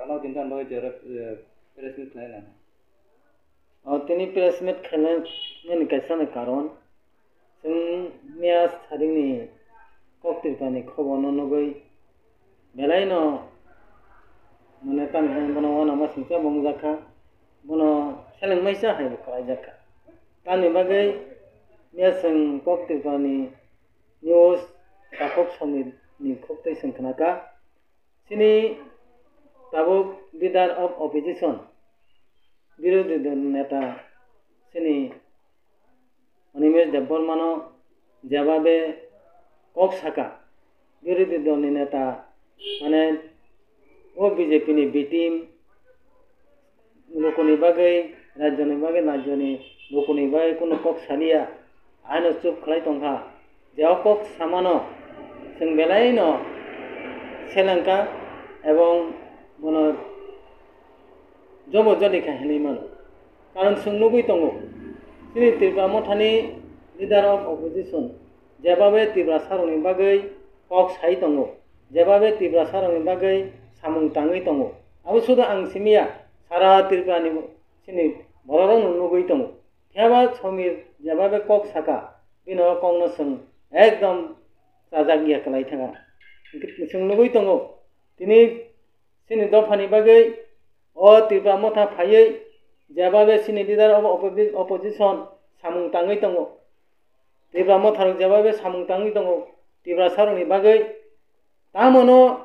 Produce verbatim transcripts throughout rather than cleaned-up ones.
Ano kintan bagwi jora, eh, press meet khlai lang. O tini press meet khlaimani kaisa ni karon, chwng miya saringni kok twipani khobor no nugwi belai no mane tamo hai bono uanama singcha bo wngjakha, bono seleng maisa hai bo khlaijakha. Tamni bagwi miya chwng kok twipani news takhuk somni khuk twi chwng khnakha. Chini tabuk leader of opposition, birodhi dol neta chini Animesh Debbarmano jebabe kok saka, birodhi dolni neta mane o B J P ni B team, lukuni bagwi, rajyoni bagwi, rajyoni lukuni bagwi kunu kok saliya, aino chup khlai tongkha. Je o kok samano chwng belaino selengkha ebong bono jobo jodi kha hinwi mano. Karon chwng nugwi tongo, chini Tripura mothani leader of opposition jebabe Tiprasarokni bagwi kok sai tongo, jebabe Tiprasarokni bagwi samung tangwi tongo. Abo sudu ang simiya, sara Tripurani chini bororokno nugwi tongo. Phiya ba Somir jebabe kok saka, bini o kokno chwng ekdom chajak ya kwlai thangkha. Chwng nugwi tongo, tini chini dophani bagwi o Tripura motha phaiwi jebabe chini leader of opposi-, opposition samung tangwi tongo. Tripura motharok jebabe samung tangwi tongo Tiprasarokni bagwi. Tamono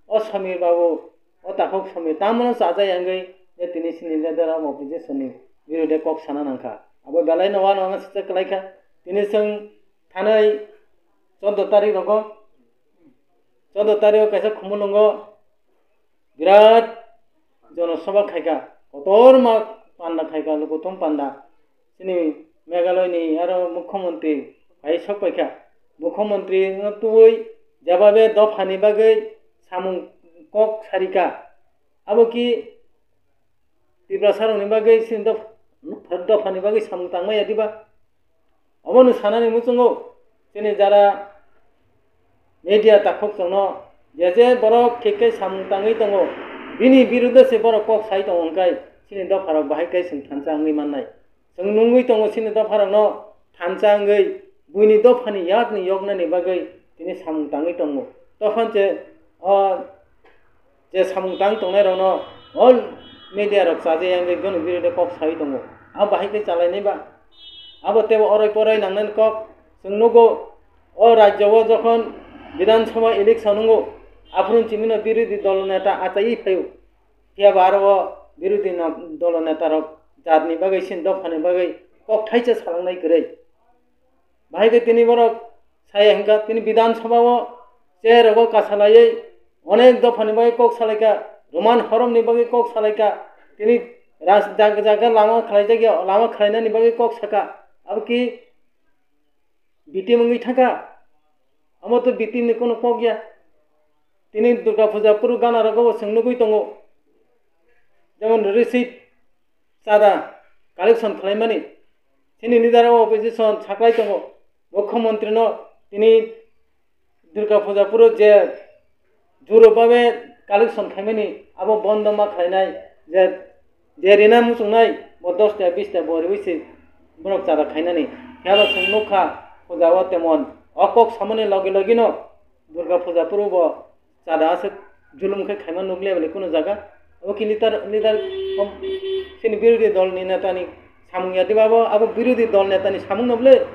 o Somir babu, o takhuk Somir, tamono chajai wngwi je tini chini leader of opposition ni birude kok sana nangkha. Abo belai no uanama singcha kwlaikha. Tini chwng thanai choudo tarik rogo, choudo tarik o kaisa Khumulwngo birat jonosabha khaikha, kotorma panda khaikha, lukuthum panda. Chini Meghalaya ni aro mukhyamantri phai sok paikha. Mukhyamantri no tubui jebabe dophani bagwi samung kok sarikha. Abo ki Tiprasarokni bagwi chini doph-, dophani bagwi samung tangmaya diba? Obono sanani muchungo chini jara media takhuk chwngno je je borok khe khe samung tangwi tongo, bini birude se borok kok sai tongo, hwnkhe chini dopharok bahai khe chwng thansa wngwi mannai. Chwng nungwi tongo chini dopharokno thansa wngwi buini dophani yakni yoknani bagwi tini samung tangwi tongo. Dophani se o je samung tang tongnairokno all media rok chajakya wngwi bono birude kok sawi tongo. Abo bahai khe chalainai ba? Abo teibo oroi poroi nangnani kok. Chwng nugo, o rajyo o jokhon Bidhan Sabha election wngo, aphuru chimino birodhi dol neta achaiwi phaio. Phiya ba aro o birodhi na-, dol netarok jatni bagwi, chini dophani bagwi kok thaisa salangnai kwrwi. Bahai khe tini borok saya hwnkha, tini Bidhan Sabha o chair rogo kasalaiwi onek dophani bagwi kok salaikha, Roman horomni bagwi kok salaikha, tini ras-, jag-, jaga lama khlaijakya, lama khlainani bagwi kok saka. Abo ki B T M wngwi thangkha? Amo to B T M ni kono kok ya. Tini Durga Puja phuru gana rogo bo chwng nugwi tongo. Jemon receipt, chada collection khlaimani. Chini leader of opposition saklai tongo. Mukhyamantri no tini Durga Puja phuru je juro babe collection khaimani abo bondo ma khlainai, je, je rina muchungnai bo dos ta bis ta bo riwi se borok chada khainani. Phiya ba chwng nukha puja o temon o kok samani logi logi no Durga Puja phuru bo chada aswk julum khe khaima nukliya bele kuno jaga. Abo ki leader, leader kom chini birodhi dol ni neta ni samung ya diba abo, abo birodhi dol neta ni samung no bole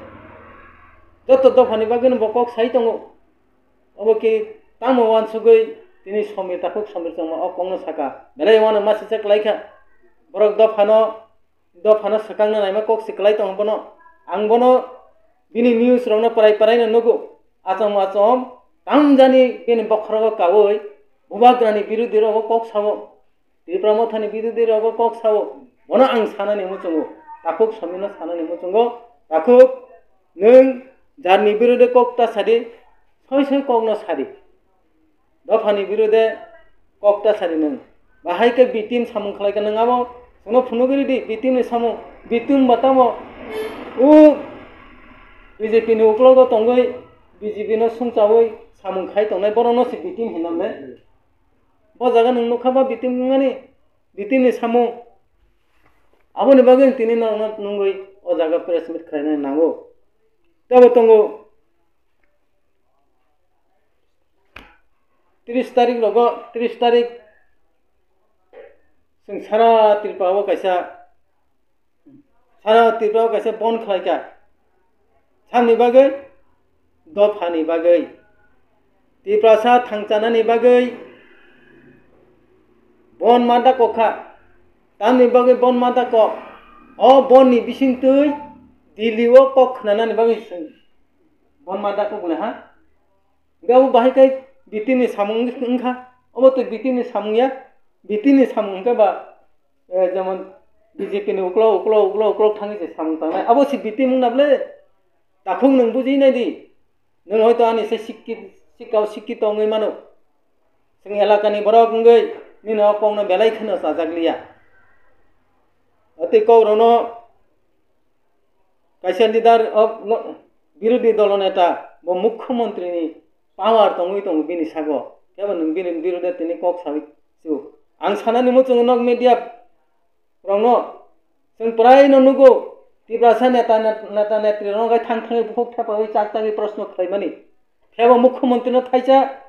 joto dopha ni bagwi no bo kok sai tongo. Obo khe tamo uansugwi tini Somir takhuk Somir chwngma o kokno saka. Belai uanama sijak laikha. Borok dophano, dophano swkangna naima kok se kwlai tongo bono. Ang bono bini news rokno pwrai pwraino nugo. Achom achom tamjani bini bokhorogo kaui bubagrani birodhi rogo kok sao. Tripura mothani birodhi rogo kok sao, bono ang sanani muchungo, takhuk Somirno sanani muchungo, takhuk nwng jarni birodhe kok ta sadi, soi soi kokno sadi. Dophani birodhe kok ta sadi nwng. Bahai khe B T M samung khlai kha nwng abo, chwngno phunugwi ridi, B T M ni samung, B T M ba tamo, o B J P ni uklogo tongwi, B J P no sungchaui samung khai tongnai, borokno se B T M hinna le. O jaga nwng nukha ba B T M wngmani, B T M ni samung. Aboni bagwi tini norokno nungwi o jaga press meet khlainani nango. Tebo tongo tris tarik rogo, tris tarik chwng sara Tripura o kaisa Sara Tripura o kaisa bon khlaikha. Samni bagwi, dophani bagwi. Tiprasa thangchanani bagwi bon ma dakokha. Tamni bagwi bon ma dakok. O bonni bisingtwi Delhi o kok khnanani bagwi chwng bon ma dakok le ha. Hingke abo bahai khe B T ni samung wngkha. Obo twi B T ni samung ya. B T ni samung hingke ba, eh, jemon B J P ni uklok, uklok, uklok, uklok thangwi se samung tangnai. Abo se B T wngna ble? Takhuk nwng buji nai di. Nwng hoito ani se sikki-, sikkao sikkito wngwi mano. Chwng elakani borok wngwi nini o kokno belai kheno chajak liya. Tei kok rokno kaisa leader of lo-, birodhi dolo neta bo mukhyamantri ni power tongwi tongo bini sago. Kebo nwng bini birodhe tini kok sawi su. Ang sanani muchungo nok media rokno chwng prai no nugo Tiprasa neta, net-, neta netri rokno gai thang thangwi bukhuk thepawi chak chagwi proshno khlaimani. Kebo mukhyamantri no thaisa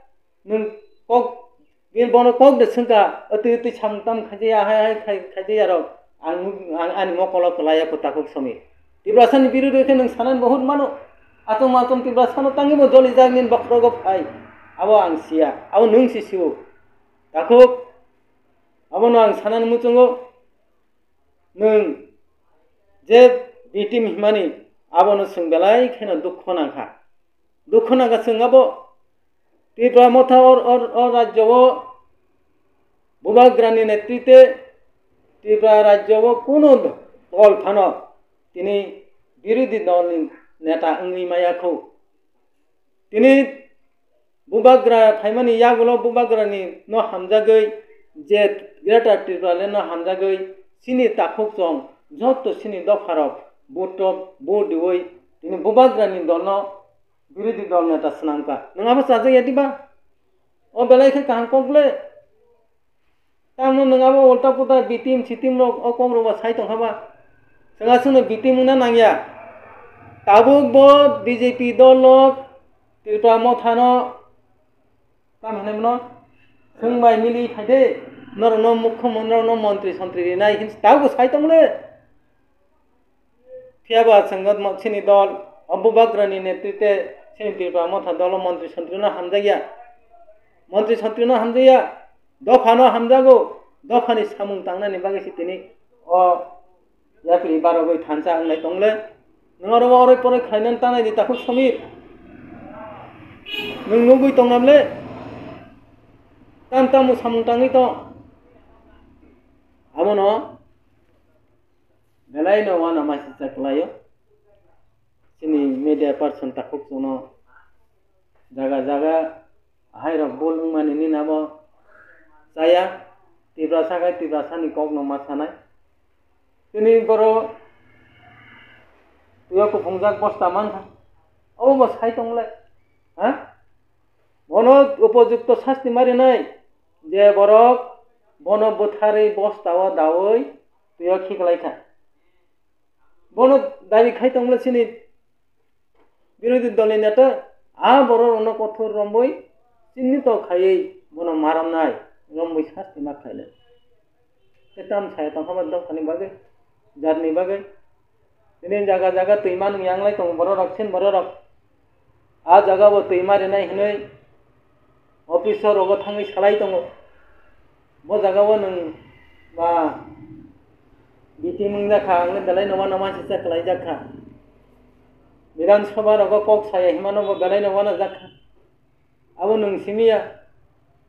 nwng kok, bini bono kok de swngkha, "Atwi, atwi samung tam khaijaya, hai, hai, khai-, khaijaya rok. Ang, ang ani mokolo kwlaiya kwtakhuk somi." Tiprasani birodhi khe nwng sanani bo hwn mano. Achom achom Tiprasano tangwi bo jolijak nini bokhorogo phai. Abo ang siya. Abo nwng si sio. Takhuk, abono ang sanani muchungo. Nwng je B T M himani abono chwng belai kheno dukho nangkha. Dukho nangkha chwng abo Tipra Motha or, or, o rajyo o Bubagrani netrite Tipra rajyo o kunu dol phano tini birodhi dolni neta wngwi maya kho. Tini Bubagra phaimani yagulo Bubagrani no hamjagwi je Greater Tipraland no hamjagwi chini takhuk chong jotto chini dopharok vote rok vote diwi tini Bubagrani dolno birodhi dol neta swnamkha. Nwng abo chajak ya diba? O belai khe kaham kok le. Tamo nwng abo ulta puta B T M C T M rok o kok rok ba sai tongkha ba. Chwng aswkno B T M wngna nangya. Tabuk bo B J P dol rok Tripura Motha no tam hinwi mano. Chwng bai mili phai de. Norok no mukhyamantri, norok no montri sontri rinai hin tabuk bo sai tong le. Phiya ba chwng o mo-, chini dol, o Bubagrani netrite chini Tripura Motha dolo montri sontrino hamjakya. Montri sontrino hamjakya. Dophano hamjago. Dophani samung tangnani bagwi se tini o yapri barogwi thansa wngnai tongle. Nwng oro oroi poroi khlainani tanai di takhuk Somir. Nwng nugwi tongnamle. Tam tamo samung tangwi tong. Abono belai no uanama sisa kwlaio. Chini media person takhuk chwngno jaga jaga hai rok bul wngmani nini abo chaya. Tiprasa khai Tiprasani kokno ma sanai. Tini boro tuya kuphungjak bosta mankha. Obo bo sai tongle. Ha? Bono upojukto sasti marinai. Je borok bono bwtharwi bosta o daui tuya khiklai kha. Bono dabi khai tongmani chini birodhi dolni neta a borok rokno kothor romwi chinito khaiwi bono ma romnai, romwi sasti ma khlainai. Tei tam saya tongkha ba dophani bagwi, jatni bagwi. Tini jaga jaga twima nung yanglai tongo borok rok, sin borok rok. A jaga bo twima rinai hinwi office o rogo thangwi salai tongo. Bo jaga o nwng ba B T M wngjakha, ang le belai no uanama sisa kwlaijak kha. Bidhan Sabha rogo kok saya himano bo belai no uanajak kha. Abo nwng simi ya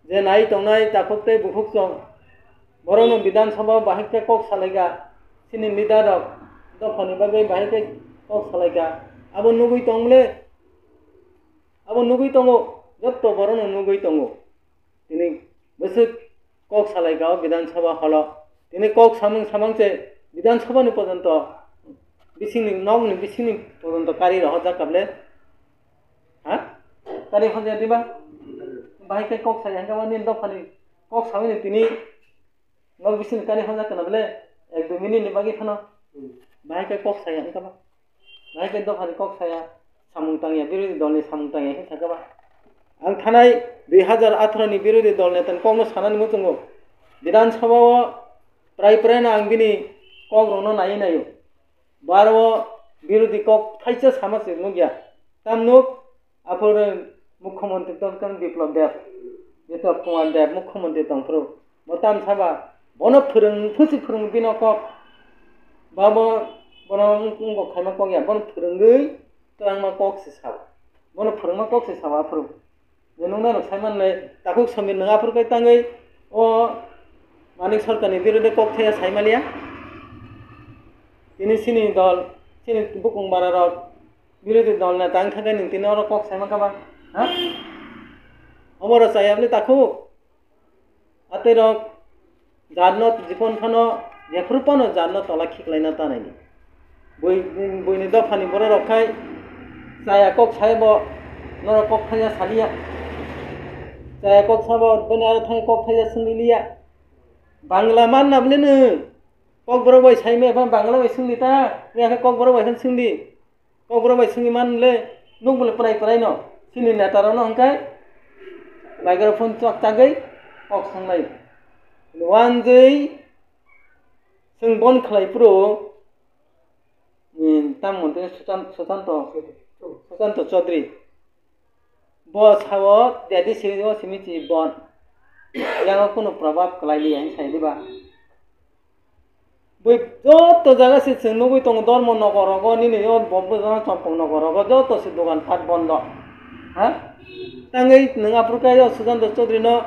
je nai tongnai takhuk tei bukhuk chwng. Borok no Bidhan Sabha bahai khe kok salai kha. Chini leader rok dophani bagwi bahai khe kok salai kha. Abo nugwi tong le, abo nugwi tongo, jotto borok no nugwi tongo. Tini bwswk kok salai kha o Bidhan Sabha holo. Tini kok samung samang se Bidhan Sabha ni porjonto bisingni, nokni bisingni porjonto kari rohorjak kha ble. Ha? Kari hwnjak diba? Bahai khe kok sai hwnkhe bo nini dophani Kok sawi ni tini nok bising kani hwnja kana bele ek dui minute ni bagwi phano bahai khe kok saya wngkha ba. Bahai khe dophani kok saya, samung tangya, birodhi dolni samung tangya khe sakha ba. Ang thanai dui hazar atharo ni birodhi dol netani kokno sanani muchungo Bidhan Sabha o prai prai no ang bini kok rokno naiwi naio. Baro o birodhi kok thaisa sama se nukya. Tam nuk, aphuru Mukhyamantri tongkha Biplab Deb, Biplab Kumar Deb Mukhyamantri tongphuru. Bo tam saba, bono phwrwng, phusi phwrwng bino kok. Ba bo, bono wng-, wngbo khaima kok ya, bono phwrwngwi twlangma kok se sao. Bono phwrwngma kok se sao aphuru. Je nung nano sai manle, takhuk Samir nung aphuru kai tangwi o Manik Sarkarni birodhe kok thaya sai maliya. Tini sini dol, sini bukung bara rok, birodhi dol neta wngkha khe nwng tini oro kok sai mankha ba? Ha? Omo rw chaya bwle takhuk? Atwi rok jatno jipon phano jephru phano jatno tola khiklaina ta naidi. Bui, buini dophani borok rok khai chaya kok sai bo norok kok thaya saliya. Chaya kok sabo bini aro thang kok thaya swngliya. Bangla manna bwle nwng kok borok bai sai me phan Bangla bai swngdi ta, ya khe kok borok bai phan swngdi. Kok borok bai swngwi man le, nuk bole prai prai no. Chini neta rok no hwnkhe microphone chok chagwi kok swnglai. Wanjwi chwng bon khlai phuru, hmm, tamo tei Suchan-, Suchanto, Suchanto Chaudhary. Bo sao, dedi siri o simi chi bon. Yango kunu probab kwlai liya hin sai diba. Bui joto jaga se chwng nugwi tongo, dormo nogor rogo, nini o bo-, bo-, joto chopong nogor rogo, joto se dogan pat bondo. Ha? Tangwi nwng aphuru khe o Suchanto Chaudhary no,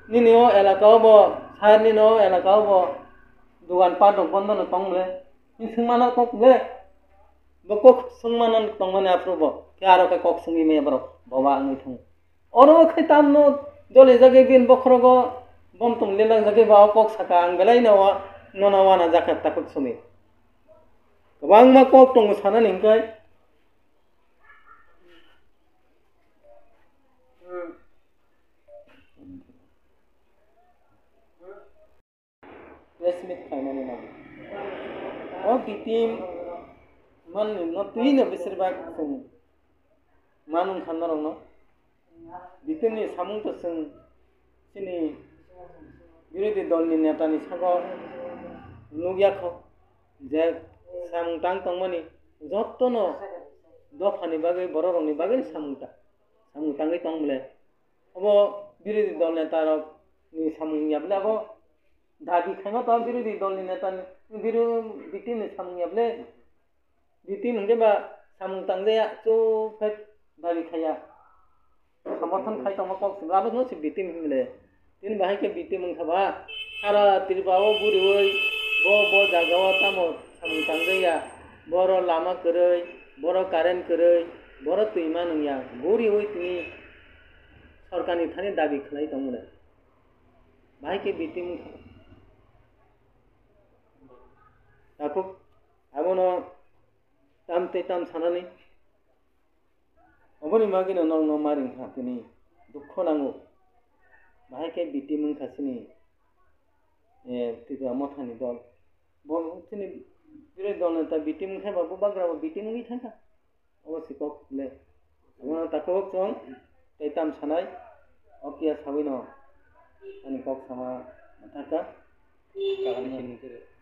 nini o elaka o bo, sir nini o elaka o bo, dogan pat rok bondo no tong le. Ni swngmano kok le. Bo kok swngmano tongmani aphuru bo. Khe aro khe kok swngwi maya borok, boba wngwi thango. Oro khai tamno jolijagwi bini bokhorogo bom tong lelak jagwi ba o kok saka ang belai no wa-, nono wana jakha takhuk sumi. Kwbangma kok tongo sanani hwnkhe. Press meet khlaimani nango. O bitim manni no twi no besir bak chwng manung kha norok no. Bitim ni samung to chwng chini birodhi dol ni neta ni sago nukya kho je samung tang tongmani jotto no dopha ni bagwi borok rok ni bagwi samung ta, samung tangwi tong bole. Obo birodhi dol neta rok ni samung ya bole abo dabi khaima to birodhi dol ni neta ni biro bitim ni samung ya bole. Bitim hwnkhe ba samung tangjaya chuk khe dabi khaya. Samorthon khai tongma kok se abo no se bitim hinle. Tini bahai khe bitim wngkha ba sara Tripura o guriwi bo bo jaga o tamo samung tangjaya. Boro lama kwrwi, boro current kwrwi, boro twi ma nungya. Guriwi tini sorkarni thani dabi khlai tongmani. Bahai khe bitim wngkha. Takhuk abono tam tei tam sanani. Oboni bagwino nokno maring kha tini dukho nango. Bahai khe bitim wngkha chini, eh, Tripura mothani dol. Bo chini birodhi dol neta bitim wngkha ba bubagra bo bitim wngwi thangkha. Obo si kok le. Abono takhuk chwng tei tam sanai. Okia sawino ani kok sama thangkha. Kaham sini khe.